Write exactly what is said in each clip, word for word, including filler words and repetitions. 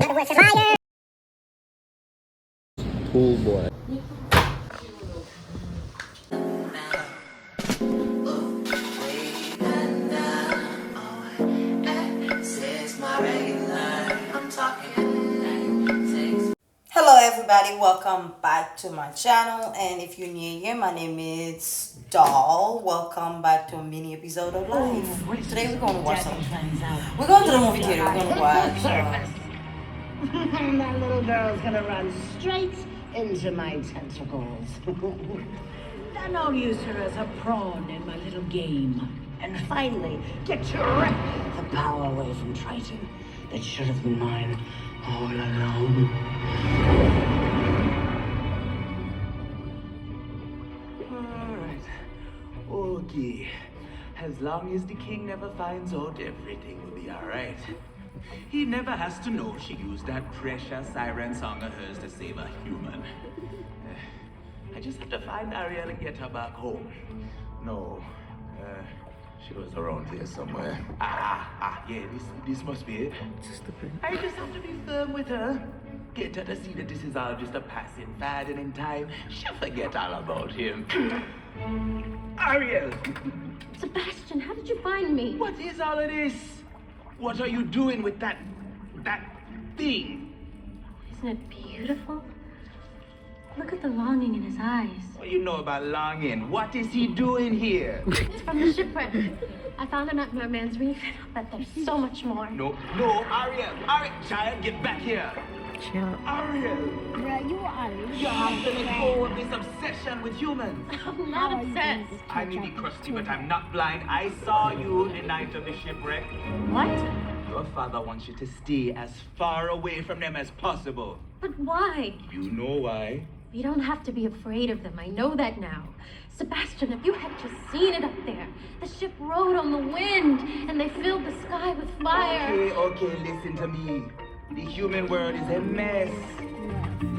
Cool boy. Hello everybody, welcome back to my channel, and if you're new here, my name is Doll. Welcome back to a mini episode of life. Today we're gonna watch some, we're going to the movie theater, we're gonna watch uh, That little girl's gonna run straight into my tentacles. Then I'll use her as a pawn in my little game. And finally, get to rip the power away from Triton that should have been mine all along. Alright. Okay. As long as the king never finds out, everything will be alright. He never has to know she used that precious siren song of hers to save a human. I just have to find Ariel and get her back home. No. Uh, she was around here somewhere. Ah, ah, yeah, this, this must be it. I just have to be firm with her. Get her to see that this is all just a passing fad, and in time, she'll forget all about him. Ariel! Sebastian, how did you find me? What is all of this? What are you doing with that, that thing? Isn't it beautiful? Look at the longing in his eyes. What do you know about longing? What is he doing here? It's from the shipwreck. I found him at Merman's Reef, but there's so much more. No, no, Ariel, Ariel, child, get back here. Ariel, Bruh, you are you have to let go of this obsession with humans. I'm not obsessed. I may be crusty, but I'm not blind. I saw you the night of the shipwreck. What? Your father wants you to stay as far away from them as possible. But why? You know why. You don't have to be afraid of them. I know that now. Sebastian, if you had just seen it up there. The ship rode on the wind, and they filled the sky with fire. Okay, okay, listen to me. The human world is a mess.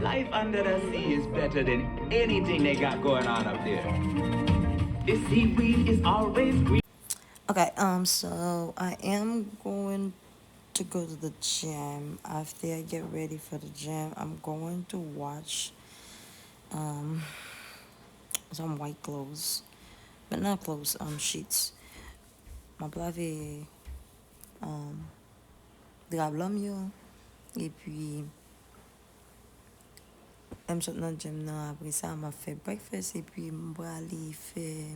Life under the sea is better than anything they got going on up there. The seaweed is always green. Okay, um, so I am going to go to the gym. After I get ready for the gym, I'm going to watch um some white clothes, but not clothes, um, sheets. M ap lave um dra blan m yo, epi m sot nan gym nan. Apre sa, m ap fè breakfast, epi m prale fè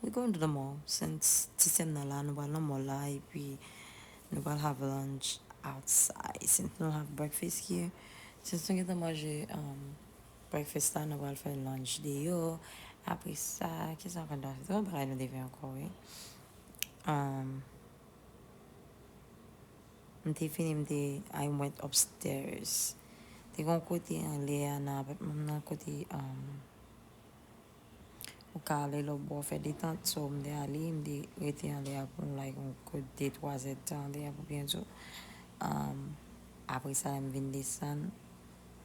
We going to the mall since ti sè m nan la, nou pral nan mall la epi nou pral have lunch outside since nou have breakfast here. Since nou gentan manje um, breakfast la, nou pral fè lunch deyò. Apre sa, kisa ankò nou ta fè? Twòp bagay nou te fè ankò, wi. Um, m te fini, m te, I went upstairs. Te gon kote anlè a nan apatman m nan kote um, Ou ka ale lòtbò fè detant, so m te ale, m te rete anlè a pou like yon kout de twa zèdtan anlè a pou byen di w. Um, apre sa, lè m vin desann,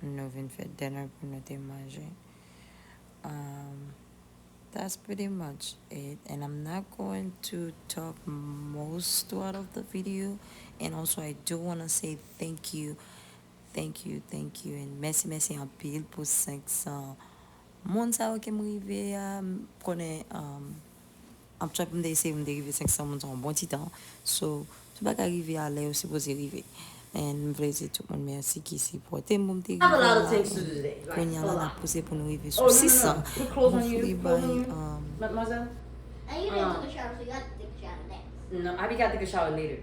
nou vin fè dinner pou nou te manje. Um, that's pretty much it. And I'm not going to talk most throughout of the video. And also, I do want to say thank you. Thank you, thank you, and mèsi, mèsi anpil pou senk san moun sa yo ke m rive a. M konnen um, m t ap eseye m te rive senk san moun sa yon bon ti tan. So, tout bagay rive a lè yo sipoze rive. And m vle di tout moun mèsi ki sipòte m pou m te rive la. Kounye a la n ap pouse pou nou rive sou sis san. Hopefully by um, Mademoiselle? And you didn't take a shower, so you have to take a shower next. No, I got to take a shower later.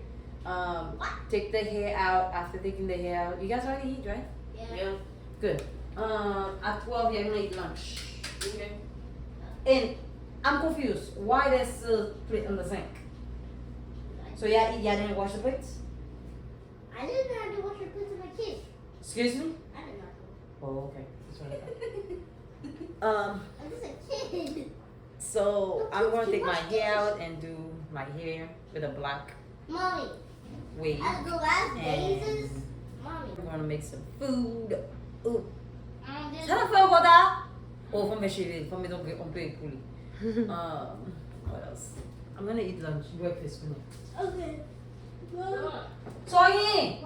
Um, take the hair out. After taking the hair out, you guys already eat, right? Yeah. Good. Um, at twelve, you're gonna eat lunch. Okay. And I'm confused. Why there's still plate in the sink? So y'all eat, y'all didn't wash the plates? I didn't have to wash the plates in my kitchen. Excuse me? I did not. Oh, okay. That's what I thought. Um, I'm just a kid. So I'm gonna take my hair out and do my hair with a black Mommy, wig. As the last days is, Mommy. I'm gonna make some food. Ooh. Sa n ap fè ankò ta? Oh, fò m fè cheve, fò m met yon pe pou li. Um, what else? I'm gonna eat lunch, breakfast kounye a. Okay. Soyi!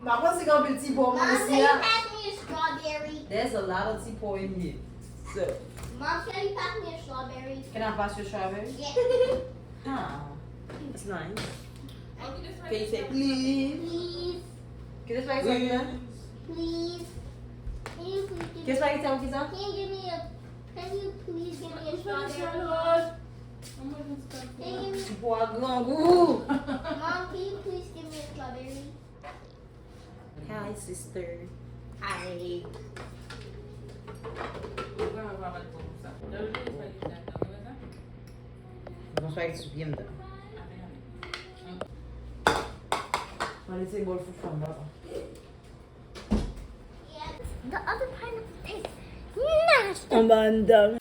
M pa panse gen anpil ti pò mwen isi a. Mommy, pass me a strawberry. There's a lot of ti pò in here. So, Mom, can you pass me a strawberry? Can I pass you a strawberry? Yeah. Ah, that's nice. Can you say please? Please. Kite spaghetti a kisa? Please. Can you please give me Kite spaghetti a kisa? Can you give me a Can you please give me a strawberry? Can you give me Ti pò a grangou. Mom, can you please give me a strawberry? Hi, sister. Hi. Bon, spaghetti sou pye m dan. Mwen lese bòl fout fanm la. The other pineapple tastes nasty. Anba anndan.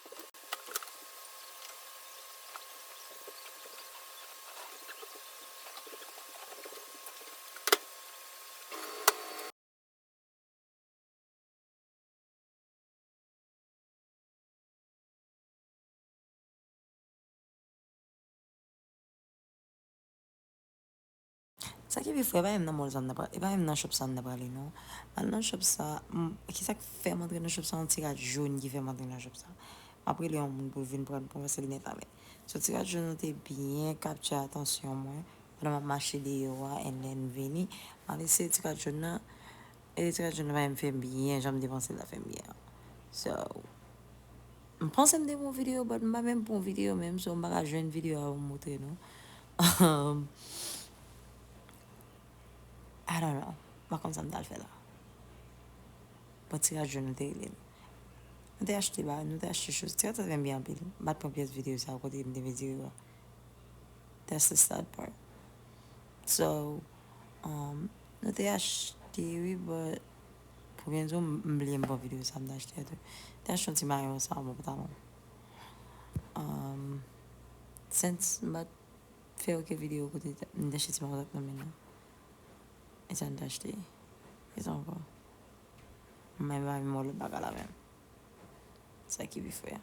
Sa ki pi fre, e pa menm nan mall sa m ta pra-, e pa menm nan shop sa m ta prale, non. M al nan shop sa, m, kisa k fè m antre nan shop sa, yon ti rad jòn ki fè m antre nan shop sa. M ap rele yon moun pou l vin pran, pou m pase linèt la, men. So, ti rad jòn nan te byen kaptye atansyon mwen. Pandan m ap mache deyò a, and then m vini, m al eseye ti rad jòn nan, e ti rad jòn nan pa menm fè m byen, jan m te panse l ta fè m byen an. So, m panse m te pran yon videyo, but m pa menm pran yon videyo menm, so m pa ka jwenn videyo a pou m montre nou. Um, I don't know. M pa konn sa m t al fè la. But ti rad jòn nan te rele m. Nou te achte ba, nou te achte choz. Ti rad sa te fè m byen anpil. M pa t pran pyès videyo sa a kote m te vle di yo a. That's the sad part. So, um, nou te achte, wi, but pou byen di w, m, m bliye m pran videyo sa m te achte a tou. Te achte yon ti mayo ansanm ak yon pantalon. Um, since m pa t fè okenn videyo kote ta-, m te achte ti mayo sa k nan men nou. E sa n te achte. E sa ankò. Mwen pa menm wè lòt bagay la menm. Sa ki pi fre.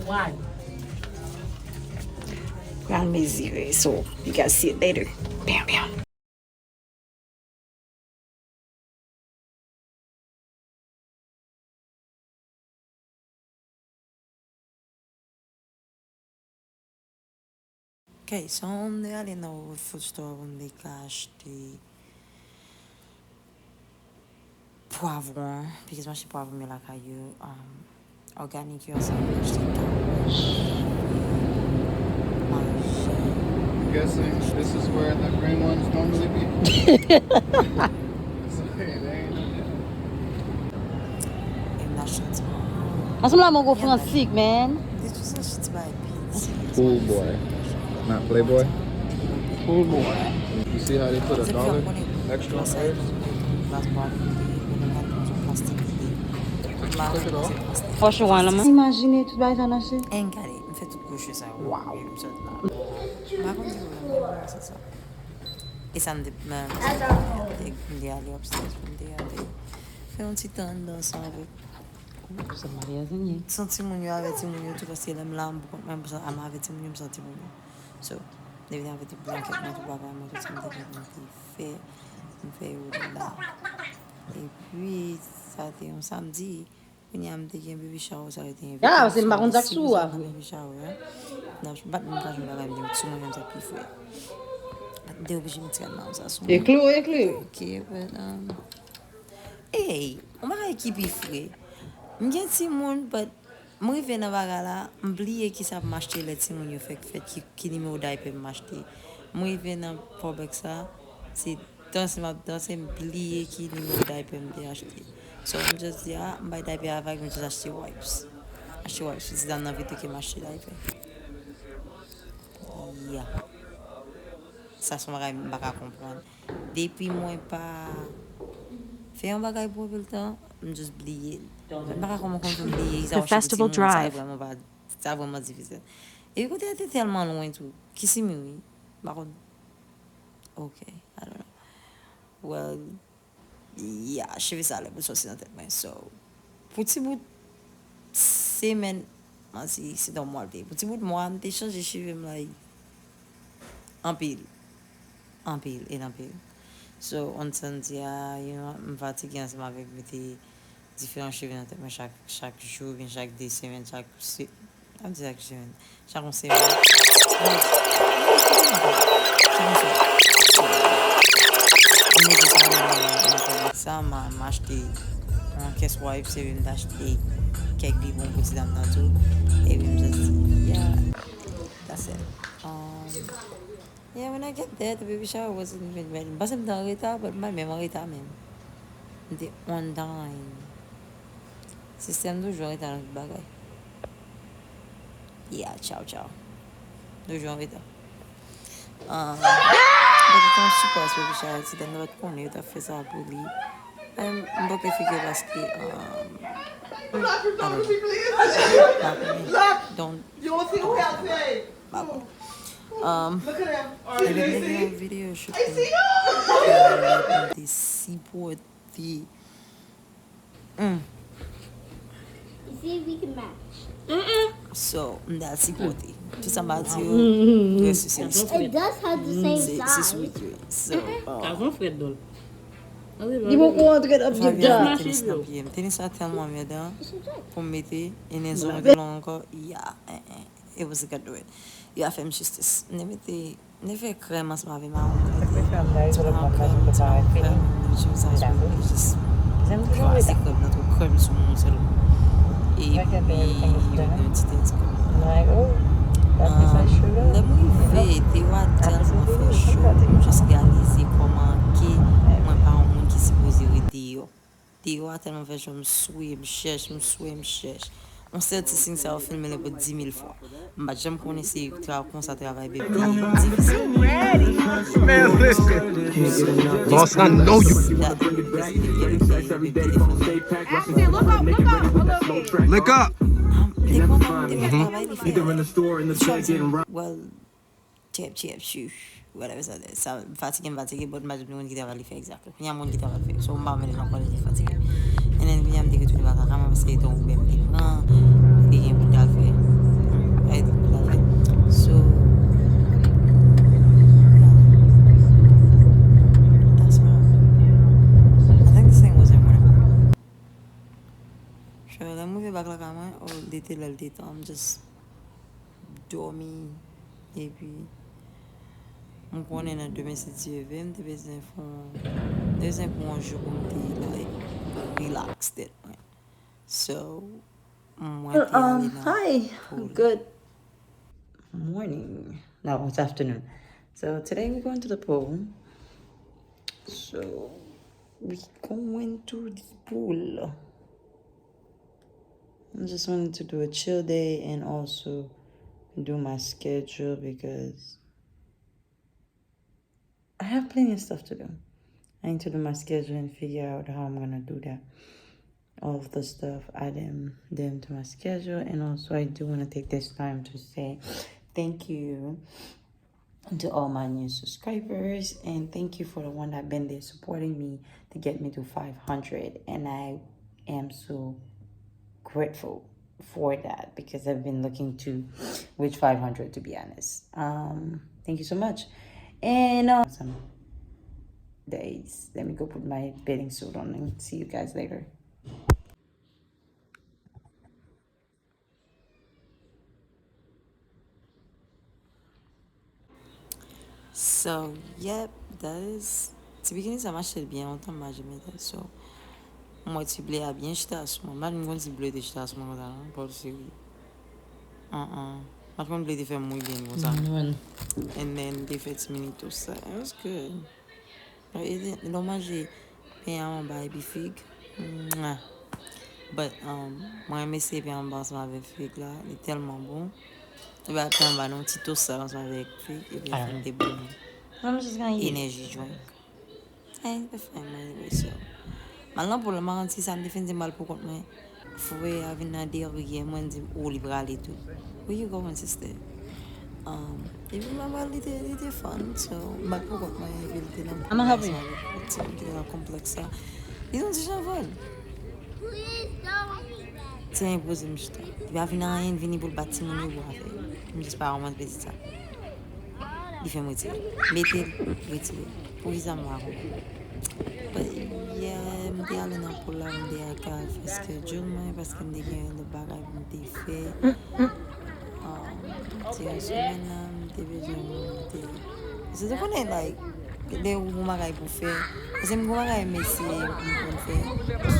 Why? Pral mezire, so you guys see it later. Bam, bam. Ok, so m te ale nan food store pou m te ka achte pwavwon, because m achte pwavwon yo lakay yo, um, òganik yo ansanm, m achte kawòt, maji. I'm guessing this is where the green ones normally be. So, hey, they ain't no E m achte yon ti bagay. Ansanm la, mwen gwo fransik, man. Pool boy. Not playboy? Pool boy. You see how they put a dollar extra on eggs? Just take it off. Fòchman, la, man. Imajine tout bagay sa nan che. An gade, m fè tout gwo che sa yo. Wow. M sot la. M pa konn si w wè, men se sa. E sa m te, men, m te, m te ale upstairs pou m te ale fè yon ti tan anndan ansanm avèk. Ou, sa Maria Zanye. San timoun yo avè timoun yo tou, paske lè m la, m poko, menm sa, m avè timoun yo, m san timoun yo. So, depi avè ti blanket mwen tou, bagay mwen tou, sa m te fè, mwen te fè, m fè yo la. Epi, sa te yon samdi, Kounye a m te gen baby shower, sa yo te envite m. Ah, se m pa konn sa k sou ou a vre. Baby shower, hein. Non, m pa t menm ka jwenn bagay, m te met sou mwen menm sa pi fre. M te oblije met ti rad maron sa sou mwen. Eklere, eklere. Ok, but, um, hey, yon bagay ki pi fre. M gen timoun, but m rive nan bagay la, m bliye kisa pou m achte lè timoun yo fèk fèt, ki, ki nimewo daypè pou m achte. M rive nan Publix la, se danse m ap danse, m bliye ki nimewo daypè m te achte. So, m just di, ah, m bay daypè a vag, m just achte wipes. Achte wipes, pou ti dam nan vin toke m achte daypè. Yeah. Sa se yon bagay m pa ka konprann. Depi mwen pa fè yon bagay pou anpil tan, m just bliye l. M pa ka konprann kòman m bliye, sa w achte pou timoun, sa vrèman pa, sa vrèman difisil. Epi kote a te tèlman lwen tou. Kissimmee, wi. M pa konn. Ok, I don't know. Well, yeah, cheve sa lè pou sòti nan tèt mwen. So, pou ti bout semèn, manti, se te yon mwa l te ye. Pou ti bout mwa, m te chanje cheve m, like, anpil. Anpil, e anpil. So, on Sunday a, you know, m fatige ansanm avèk mete diferan cheve nan tèt mwen chak, chak jou, oubyen chak de semèn, chak se-, m ap di chak semèn, chak yon semèn. Chak yon semèn. M mete sa nan, nan, nan tèt mwen. Sa, m, m achte yon kès wipes, epi m t achte kèk bibwon pou ti dam nan tou. Epi m just di, yeah, that's it. Um, Yeah, when I get there, the baby shower wasn't even ready. M panse m te an reta, but m pa t menm an reta menm. M te on time. Sistèm toujou an reta nan tout bagay. Yeah, chow chow. Toujou an reta. Um, but it's a surprise baby shower, ti dam nan pa t konnen yo t ap fè sa pou li. Um, m pa t figure paske, um, I don't know. Don't, don't, don't. Ba bon. Um, epi m te gen yon videyo shooting. M te sipòte. Mm. So, m t al sipòte. Tout sa m pa di yo, reste se listwa. It does have the same size. Se, se sweet, wi. So, uh, Li poko antre nan pye. Tenis nan pye m. Tenis la tèlman mèd, an. Pou m mete, e nen zo mwen te long ankò. Yeah, eh, eh. It was a good win. Yo a fè m jistis. M te mete, m te fè krèm ansanm avè mawon. M te pran krèm, m te pran krèm, m te jis krèm nan twò krèm sou moun sèl. Epi, yo gen yon ti tèt krèm. Lè m rive, deyò a tèlman fè cho, m jis reyalize kòman ke mwen pa yon moun ki sipoze ret deyò. Deyò a tèlman fè cho, m swe, m chèch, m swe, m chèch. Yon sèl ti siy sa yo filme l pou di mil fwa. M pa t janm konnen se tra-, konsa travay bebe difisil. Man, listen. Boss, I know you. Look up. Te kontan, te kontan travay li fè. Well, Chep, chep, shush. Whatever sa, sa fatige, m fatige, but m pa janm konn ki travay li fè exactly. Kounye a m konn ki travay li fè. So, m pa mele l ankò, li fatige. And then, kounye a m te retounen baka kaman, paske li te yon Uber m te pran, li te gen pou l t al fè. Hmm, li te gen pou l t al fè. So, yeah. That's wrong. I think this thing was in one of them. So, lè m rive bak lakay mwen, oh, li te lè l te tan, m just dòmi, epi m konnen nan demen, si Dye vle, m te bezwen fè yon, bezwen pran yon jou pou m te, like, relax tèt mwen. So, mwen te ale nan pool. Hi, good morning. No, it's afternoon. So today we're going to the pool. So we going to the pool. I just wanted to do a chill day and also do my schedule because I have plenty of stuff to do. I need to do my schedule and figure out how I'm gonna do that. All of the stuff, add them, them to my schedule. And also, I do wanna take this time to say thank you to all my new subscribers, and thank you for the one that been there supporting me to get me to five hundred, and I am so grateful for that because I've been looking to reach five hundred, to be honest. Um, thank you so much. And, uh, some days. Let me go put my bathing suit on and see you guys later. So, yep, that is. Ti bikini sa m achte l byen lontan, m pa janm mete l. So, m wè ti ble a byen chita sou mwen. M pa t menm konn ti ble te chita sou mwen konsa non, pa t serye. Uh-uh. M pa t konn ble te fè m ri byen konsa. And then, te fè ti mini toast sa. It was good. Lè w manje pen an anba epi fig. Mwah. But, um, mwen renmen eseye pen anba ansanm avèk fig la. Li tèlman bon. Epi apre anba nou ti toast sa ansanm avèk fig. Epi fè m te boum. Mwen jis gen enèji drink. Hey, the fine mwen anyway, so. M al nan poul la, m pa konn si sa m te fin di m al pou kont mwen. Frè a vin nan dèyè mwen, di m, "Oh, li prale tou." "Where you going, sister?" Um, epi m al, li te, li te fun, so, m al pou kont mwen, epi li te nan poul la, ansanm avèk ti moun ki te nan konplèks la. Li te yon ti jan fun. Ti a enpoze m chita. Li pa vin anyen, li vini pou l bat timoun yo pou afè. M jis pa kòmanse peze sa. Li fè m retire. Mete l, retire. Poukisa m pa konprann? But, yeah, m te ale nan poul la, m te ka fè schedule mwen, paske m te gen lòt bagay pou m te fè. Um, ti yon semèn nan, m te bezwen, m te, paske te konnen, like, lè ou gon bagay pou fè, paske m gon bagay m eseye, m konn fè,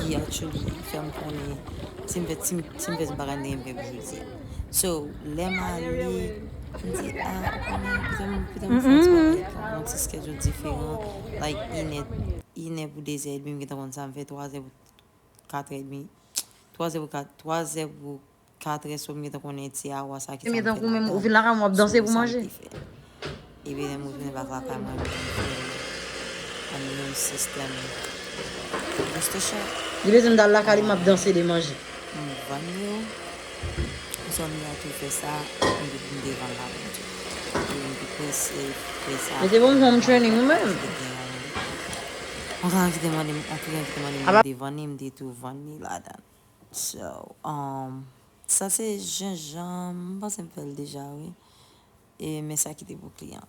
ki actually fè m konnen, si m fè, si m, si m fè ti bagay, m te gen m fè pou jodi a. So, lè m ale, m di, "Ah, ou konnen, petèt m, petèt m fè yon ti bagay, yon ti schedule diferan." Like, inè, inè pou dezè edmi, m gentan konn sa m fè, twazè pou katrè edmi, twazè pou kat, twazè pou katrè, so m gentan konnen ti awa sa ki sa m fè ladan. M gentan kou menm, ou vin lakay mwen, w ap danse pou manje. Epi lè m retounen bak lakay mwen, m vin fè yon sistèm booster shot. Li bezwen m t al lakay li, m ap danse de manje. M vann yo. Konsènan m tou fè sa, m te, m te vann ladan tou. E m te prese fè sa. Mete bon home training ou menm. Yon kliyan ki te mande m, yon kliyan ki te mande m de vann li, m te tou vann li ladan. So, um, sa se jenjanm, m panse m fè l deja, wi. E, men sa ki te pou kliyan.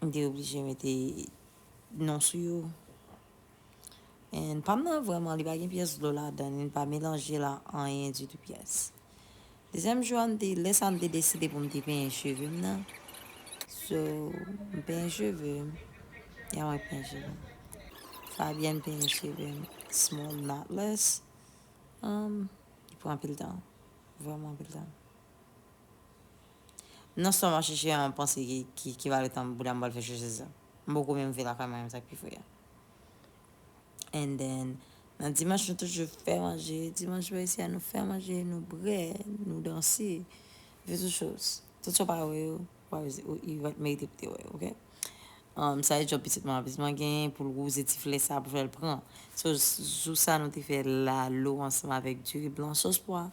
M te oblije mete non sou yo. And pa m nan vrèman, li pa gen pyès dlo ladan, li pa melanje la anyen ditou pyès. Dezyèm jou a, m te, lè sa a, m te deside pou m te penyen cheve m nan. So, m penyen cheve m. Ya mwen penyen cheve m. Fabienne penyen cheve m. Small knotless. Um, li pran anpil tan. Vrèman anpil tan. Non sèlman chèche an panse ki, ki, ki valè tan bouda m pral fè chèche sa. M poko menm fè lakay mwen menm sa k pi fre a. And then, nan dimanch nou toujou fè manje. Dimanch nou isi a nou fè manje, nou bwè, nou danse. Fè tout choz. Tout sa w pa wè yo, w pa bezwen, ou, ou merite pou te wè yo, oke? Um, sa e djòb pitit mwen, pitit mwen genyen pou l wouze ti flè sa pou fè l pran. So, jou sa nou te fè lalo ansanm avèk diri blan, sos pwa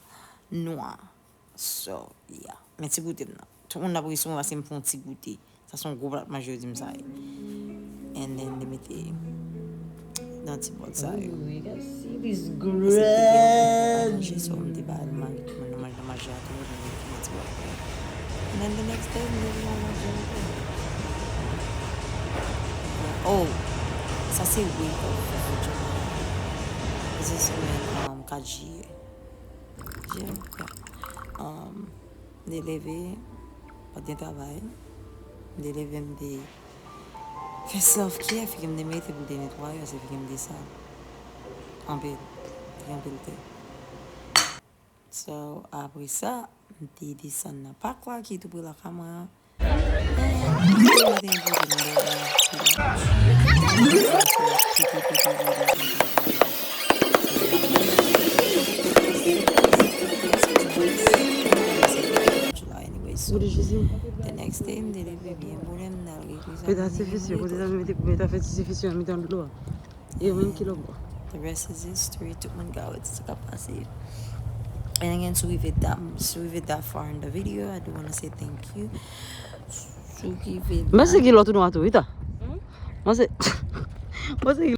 nwa. So, yeah. Men ti goute m nan. Tout moun ap ri sou mwen paske m fè yon ti goute. Sa se yon gwo plat manje yo di m sa ye. And then, li mete nan ti bòl sa yo. Paske m te gen yon papa manje, so m te ba mari mwen nan manje, nan manje a tou, li mete nan ti bòl. And then the next day, m te gen yon manje ankò. Oh, sa se wake up for Future. Se semèn, um, kat jiyè. Jiyè, yeah. Um, m te leve, pa t gen travay. M te leve, m te fè self care, figi m te mete pou l te netwaye, se figi m te sal. Anpil. Te gen anpil tè. So, apre sa, m te desann nan pak la ki tou pre lakay mwen an. Anyway, so, the next day, m te leve byen bonè, m t al regle sa. Mete a ti sifisyon, kote sa mete, mete a fè ti sifisyon nan mitan dlo a. E yo menm ki lòbò. The rest is history. Tout moun ka wè tout sa k ap pase. And again, si w rive that, si w rive that far in the video, I do wanna say thank you. Si w rive la. Mwen se ki lòt ou nwa tou, wi ta. Hmm? Mwen se, mwen se ki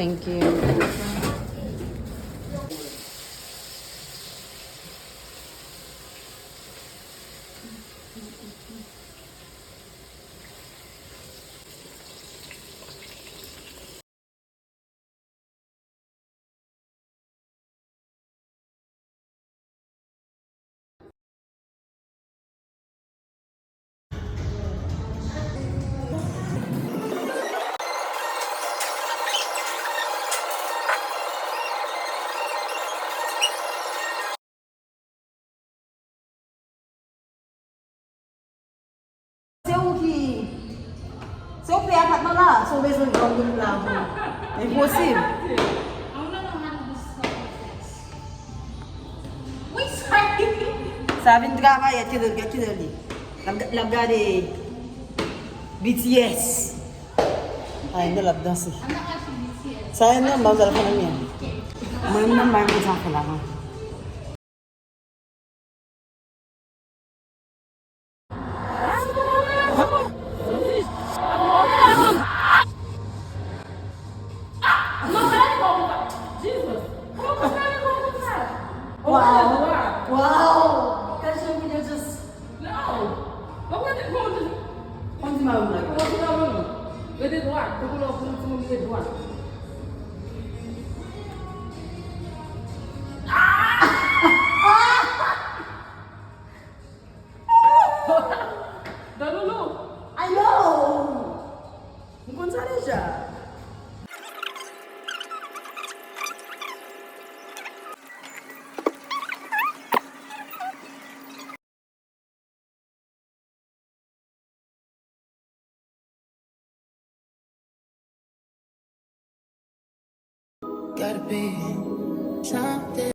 Thank you. Ou bezwen granmoun la pou. Enposib. Sa vin travay, kite l, kite l li. L ap, l ap gade B T S. Ay, nou l ap danse. Sa e nòmal, sa l fè nan men. Mwen menm, mwen konn sa fè la, non. Wow. Wow. Kèl jan videyo just. Non. Ou konn di, ou konn di, ou konn di mari m la. Ou konn di mari m. Rete dwat. Tankou lè w konn di moun rete dwat. Daloulou. I know. M konn sa deja. Gotta be something.